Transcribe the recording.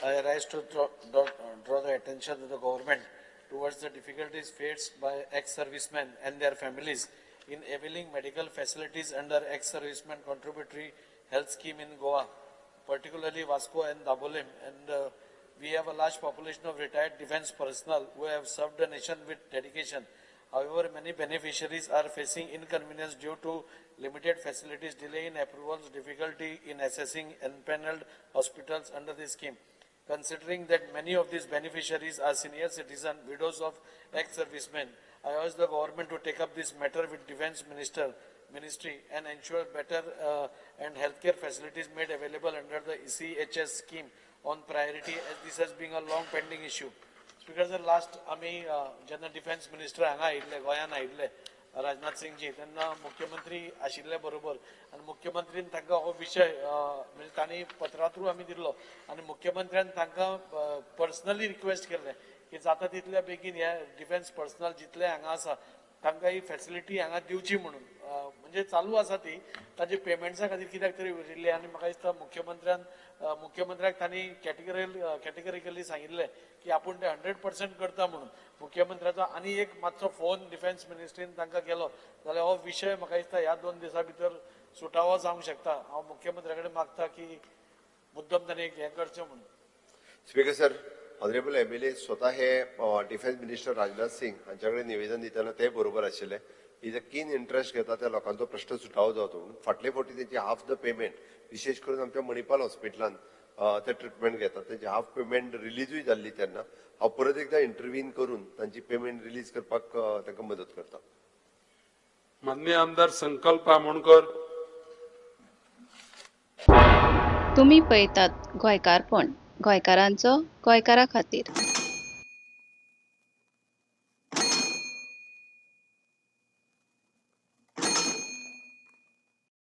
I rise to draw the attention of the government towards the difficulties faced by ex-servicemen and their families in availing medical facilities under ex-servicemen contributory health scheme in Goa, particularly Vasco and Dabolim. And we have a large population of retired defense personnel who have served the nation with dedication. However, many beneficiaries are facing inconvenience due to limited facilities, delay in approvals, difficulty in accessing empaneled hospitals under this scheme. Considering that many of these beneficiaries are senior citizens, widows of ex-servicemen, I urge the government to take up this matter with Defense Ministry and ensure better and healthcare facilities made available under the ECHS scheme on priority, as this has been a long pending issue. Speaker sir, last आमी जेन्ना defence minister हांगा आयिल्ले, गोंयान आयिल्ले राजनाथ सिंगजी, तेन्ना मुख्यमंत्री आशिल्ले बरोबर आनी मुख्यमंत्रीन तांकां हो विशय म्हणजे तांणी पत्रा थ्रू आमी दिल्लो आनी मुख्यमंत्र्यान तांकां पर्सनली रिक्वेस्ट केल्लें की जाता तितल्या बेगीन हे डिफेन्स पर्सनल जितले हांगा आसा तांकां ही फॅसिलिटी हांगा दिवची म्हणून. म्हणजे चालू आसा ती, ताजे पेमेंट्सा खातीर कित्याक तरी उरिल्ली आनी म्हाका दिसता मुख्यमंत्र्याक तांणी कॅटेगरिकली सांगिल्लें की आपूण ते 100% करता म्हणून. मुख्यमंत्र्याचो आनी एक मातसो फोन डिफेन्स मिनिस्ट्रीन तांकां केलो जाल्यार हो विशय म्हाका दिसता ह्या 2 दिसां भितर सुटावो जावंक शकता. हांव मुख्यमंत्र्या कडेन मागता की मुद्दम तांणी हें करचें म्हणून. Speaker sir, honourable MLA स्वता हे डिफेन्स मिनिस्टर राजनाथ सिंग हांच्या कडेन निवेदन दितना ते बरोबर आशिल्ले. Is a कीन इंट्रस्ट घेता त्या लोकांचो प्रश्न सुटावो जावचो म्हणून. फाटले फावटी तेंची हाफ the payment, विशेश करून आमच्या मणिपाल हॉस्पिटलान ते ट्रिटमेंट घेतात, तेंची हाफ पेमेंट रिलीजूय जाल्ली. तेन्ना हांव परत एकदा इंटरवीन करून तांची पेमेंट रिलीज करपाक तांकां मदत करता. माननीय आमदार संकल्प आमोणकर. तुमी पळयतात गोंयकारपण, गोंयकारांचो गोंयकारा खातीर.